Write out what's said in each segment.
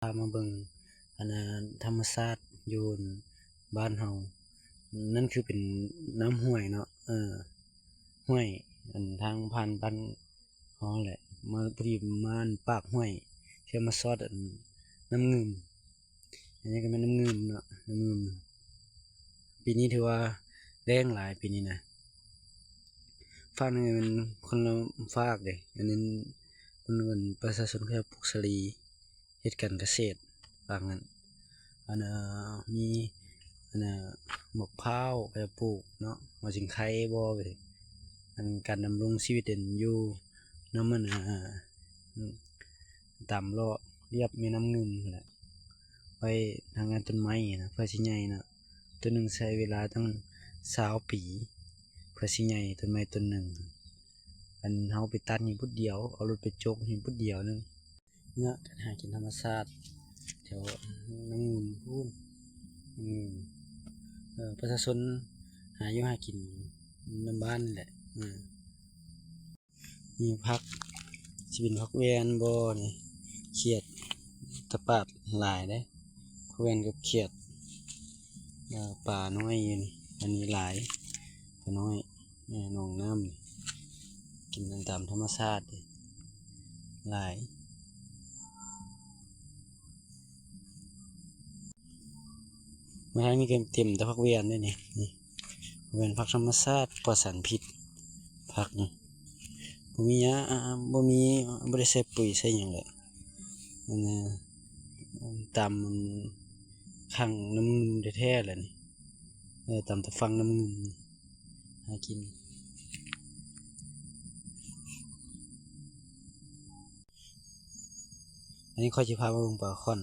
ພາມາເບິ່ງ ອັນນ່າ ທຳມະຊາດຢູ່ບ້ານເຮົາ. ນັ້ນຄືເປັນນ້ຳຫ້ວຍເນາະ ເອີ ຫ້ວຍ ອັນ ທາງຜ່ານບ້ານເຮົາແຫຼະ ມາ ພໍດີມາປາກຫ້ວຍ ເພື່ອມາຊອດ ອັນ ນ້ຳງື່ມ. ອັນນີ້ກໍແມ່ນນ້ຳງື່ມເນາະ ນ້ຳງື່ມ. ປີນີ້ຖືວ່າແລ້ງຫຼາຍ ປີນີ້ນະ. ຟາກນີ້ແມ່ນຄົນລະຟາກເດ້ ອັນນັ້ນເພິ່ນ ເພິ່ນ ປະຊາຊົນເຂົາເຈົ້າປູກສາລີ ເຮັດການກະເສດ ຟາກນັ້ນ ອັນ ເອີ ມີ ອັນ ເອີ ໝາກພ້າວເຂົາເຈົ້າປູກເນາະ ວ່າຊິງໄຄບໍ ອັນ ການດຳລົງຊີວິດເປັນຢູ່ນຳ ອັນ ເອີ ຕາມເລາະລຽບແມ່ນ້ຳງື່ມຫັ້ນແຫຼະ ໄວ້ທາງດ້ານຕົ້ນໄມ້ນະ ເພື່ອຊິໃຫຍ່ນະ. ໂຕໜຶ່ງໃຊ້ເວລາຕັ້ງຊາວປີ ເພື່ອຊິໃຫຍ່ຕົ້ນໄມ້ຕົ້ນໜຶ່ງ. ອັນເຮົາໄປຕັດນີ້ພຸດດຽວ ເອົາລົດໄປຈົກນີ້ພຸດດຽວໜຶ່ງເນາະ. ການຫາກິນທຳມະຊາດແຖວນ້ຳງື່ມພຸ້ນ ອືມ ເອີ ປະຊາຊົນຫາຢູ່ຫາກິນນຳບ້ານນີ້ແຫຼະ ອືມ. ມີຜັກ ຊິເປັນຜັກແວ່ນບໍນີ້ ຂຽດ ຕະປາດຫຼາຍເດ້ ຜັກແວ່ນກັບຂຽດ. ເອີ ປານ້ອຍຢູ່ນີ້ ອັນນີ້ຫຼາຍ ປານ້ອຍ ເອີ ໜອງນ້ຳ ກິນຕາມທຳມະຊາດເດ້ ຫຼາຍ. ມາທາງນີ້ກໍເຕັມແຕ່ຜັກແວ່ນເດ້ນີ້ ນີ້ ແມ່ນຜັກທຳມະຊາດ ປອດສານພິດ ຜັກນີ້ ບໍ່ມີຫຍ້າ ບໍ່ມີ ບໍ່ໄດ້ໃສ່ປຸຍໃສ່ຫຍັງເລີຍ ອັນ ຕາມ ອັນ ຂ້າງນ້ຳງື່ມແທ້ໆແຫຼະນີ້ ເອີ ຕາມແຕ່ຝັ່ງນ້ຳງື່ມຫາກິນ. ອັນນີ້ຂ້ອຍຊິພາມາເບິ່ງປາຂອນ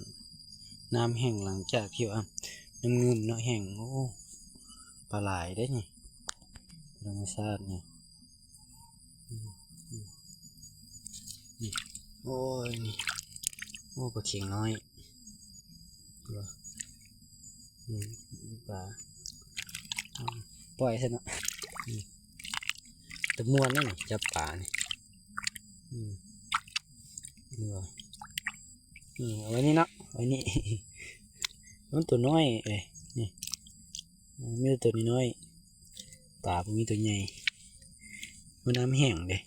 ນ້ຳແຫ້ງ ຫຼັງຈາກທີ່ວ່ານ້ຳງື່ມເນາະແຫ້ງ. ໂອ້ ປາຫຼາຍເດ້ນີ້ ທຳມະຊາດນີ້ ນີ້ ໂອ້ຍ ນີ້ ໂອ້ ປາເຂັງນ້ອຍ ອືມ ປາ ອືມ ປ່ອຍຊະເນາະ ອືມ ແຕ່ມ່ວນເດ້ນີ້ ຈັບປານີ້ ອືມ ນີ້ ອືມ ເອົາໄວ້ນີ້ເນາະ ເອົາໄວ້ນີ້ ມັນຕົວນ້ອຍເອີຍ ນີ້ ມີແຕ່ຕົວນ້ອຍໆ ປາບໍ່ມີຕົວໃຫຍ່ ມັນນ້ຳແຫ້ງເດ້.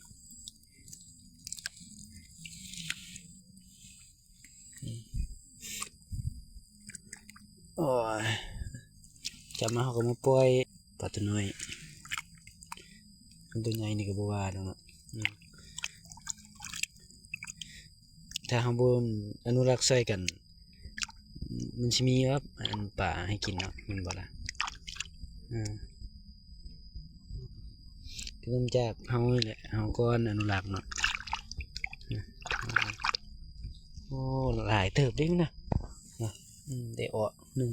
ໂອ້ຍ ຈັບມາເຮົາກໍມາປ່ອຍປາຕົວນ້ອຍ ຄັນຕົວໃຫຍ່ນີ້ກໍບໍ່ວ່າດອກເນາະ ອືມ ຖ້າເຮົາບໍ່ອະນຸລັກຊ່ອຍກັນ ມັນຊິມີແບບ ອັນ ປາໃຫ້ກິນເນາະ ແມ່ນບໍ່ລະ? ເອີ ເລີ່ມຈາກເຮົານີ້ແຫຼະ ເຮົາກ່ອນອະນຸລັກເນາະ. ໂອ້ ຫຼາຍເຕີບເດ້ນະ ອືມ ໄດ້ອອກໜຶ່ງ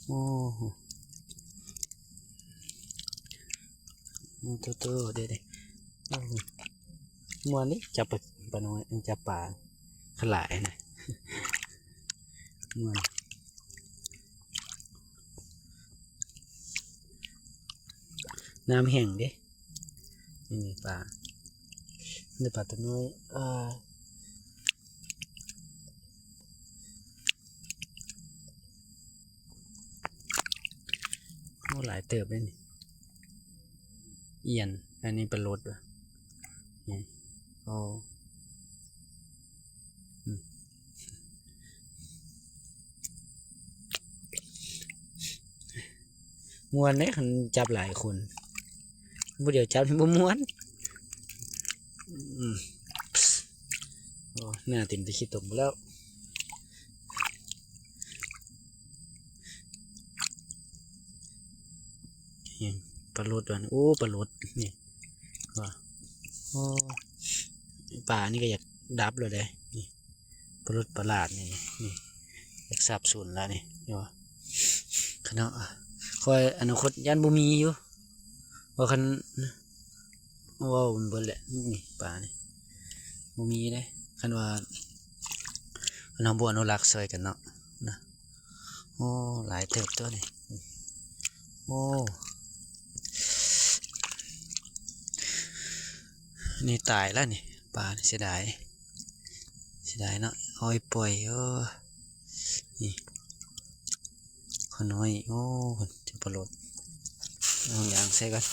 ໂອ້ ໂອ້ ໂຕໆ ເດ້ໆ ໂອ້ ມ່ວນເດ້ ຈັບປາ ປານ້ອຍ ຈັບປາ ຄັນຫຼາຍນະ ມ່ວນ. ນ້ຳແຫ້ງເດ້ ນີ້ປາ ນີ້ປາຕົວນ້ອຍ ເອີ ໂອ້ ຫຼາຍເຕີບເດ້ນີ້ ອຽນ ອັນນີ້ປາໂລດຫວາ ນີ້ ໂອ້ ອືມ. ມ່ວນເດ້ ຄັນຈັບຫຼາຍຄົນ ຜູ້ດຽວຈັບນີ້ບໍ່ມ່ວນ ອືມ ໂອ້ ເໜື່ອເຕັມແຕ່ຂີ້ຕົມແລ້ວ ນີ້ປາໂລດ ໂອ້ ປາໂລດ ນີ້ ວ່າ ໂອ້ ປານີ້ກໍຢາກດັບແລ້ວເດ້ ນີ້ ປາໂລດປະຫຼາດນີ້ ນີ້ ຢາກສາບສູນແລ້ວນີ້ ເຫັນບໍ່? ຄັນເຮົາ ຂ້ອຍອະນາຄົດຢ້ານບໍ່ມີຢູ່ ວ່າຄັນ ເວົ້າມັນເບິດແຫຼະ ນີ້ປານີ້ ບໍ່ມີເດ້ ຄັນວ່າ ຄັນເຮົາບໍ່ອະນຸລັກຊ່ອຍກັນເນາະ ນະ. ໂອ້ ຫຼາຍເຕີບຕົວນີ້ ໂອ້ ນີ້ຕາຍແລ້ວນີ້ ປານີ້ ເສຍດາຍ ເສຍດາຍເນາະ ເອົາໄປປ່ອຍ. ເອີ ນີ້ ຂ້ານ້ອຍ. ໂອ້ ຈະປະໂລດ ເອົາຫຍັງໃສ່ກ່ອນ.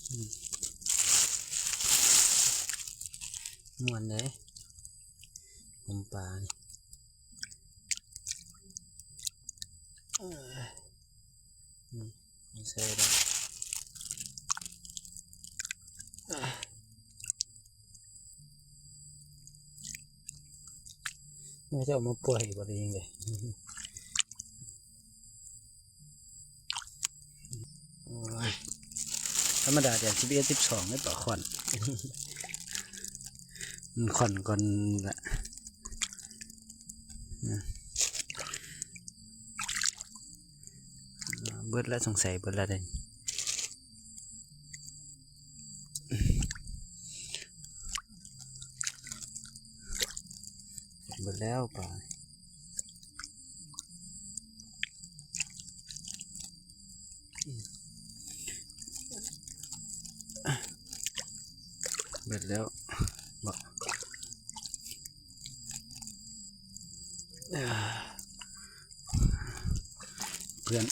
ອືມ ມ່ວນເດ້ ຫົວປານີ້. ເອີ ອືມ ໃສ່ແລ້ວ ເຂົາເຈົ້າເອົາມາປ່ອຍບໍ່ໄດ້ຫຍັງເດ້. ໂອ້ຍ ທຳມະດາເດືອນສິບເອັດ ສິບສອງ ໄດ້ປາຂອນ ມັນຂອນກ່ອນລະ. ເບິດລະ ສົງໄສເບິດລະເດ້. ເບິດແລ້ວປາ ເບິດແລ້ວເບາະ. ເພື່ອນ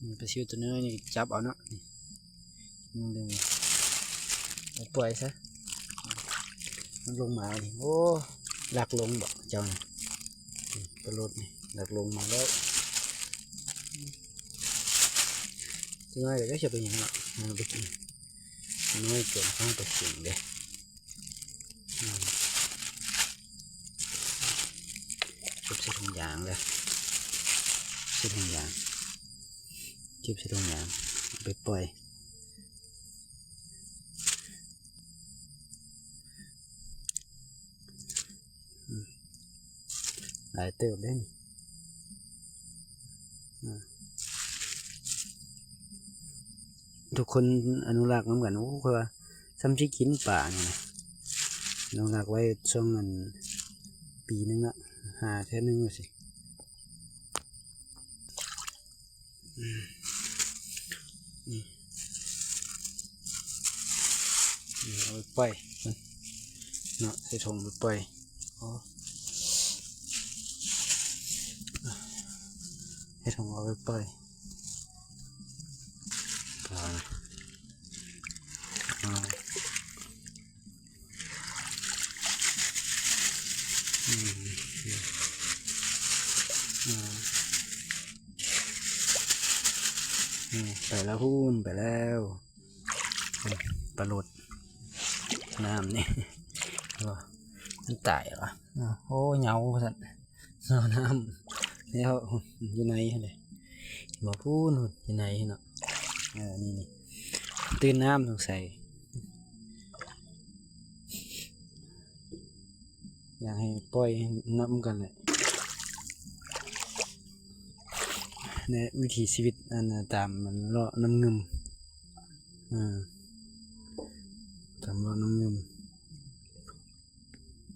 ນີ້ປາຊິວຕົວນ້ອຍນີ້ຈັບເອົາເນາະ ນີ້ ດຶງ ໄປປ່ອຍຊະ ມັນລົງມານີ້. ໂອ້ ລັກລົງເບາະເຈົ້ານະ ປາໂລດນີ້ ລັກລົງມາແລ້ວ. ຈັກໜ້ອຍກໍຈະເປັນຫຍັງເນາະ ເອົາໄປກິນ ນ້ອຍເກີນ ເອົາໄປກິນເດ້. ອືມ ເກັບໃສ່ຖົງຢາງເດີ ໃສ່ຖົງຢາງ ເກັບໃສ່ຖົງຢາງ ເອົາໄປປ່ອຍ. ອືມ ຫຼາຍເຕີບເດ້ນີ້ ອືມ ທຸກຄົນອະນຸລັກນຳກັນ. ໂອ້ ຂ້ອຍວ່າສ່ຳຊິກິນປານີ້ນະ ອະນຸລັກໄວ້ຊ່ວງ ອັນ ປີໜຶ່ງເນາະ ຫາເທື່ອໜຶ່ງວ່າຊີ້. ອືມ ນີ້ ນີ້ເອົາໄປປ່ອຍເນາະ ໃສ່ຖົງໄປປ່ອຍ. ໂອ້ ໃສ່ຖົງເອົາໄປປ່ອຍ ປານະ ອາ ອືມ ອືມ ອືມ ໄປແລ້ວພຸ້ນ ໄປແລ້ວ ປາໂລດ ນ້ຳນີ້ ມັນຕາຍແລ້ວ. ໂອ້ ເຫງົາວ່າຊັ້ນ ເຫງົານ້ຳແລ້ວ ຢູ່ໃນຫັ້ນເດ້ ເຫັນບໍ່ ພຸ້ນ ຢູ່ໃນເນາະ. ເອີ ນີ້ ນີ້ ຕື່ນນ້ຳສົງໄສ ຢາກໃຫ້ປ່ອຍນຳກັນແຫຼະ ໃນວິຖີຊີວິດ ອັນ ຕາມ ອັນ ເລາະນ້ຳງື່ມ ເອີ ຕາມເລາະນ້ຳງື່ມ.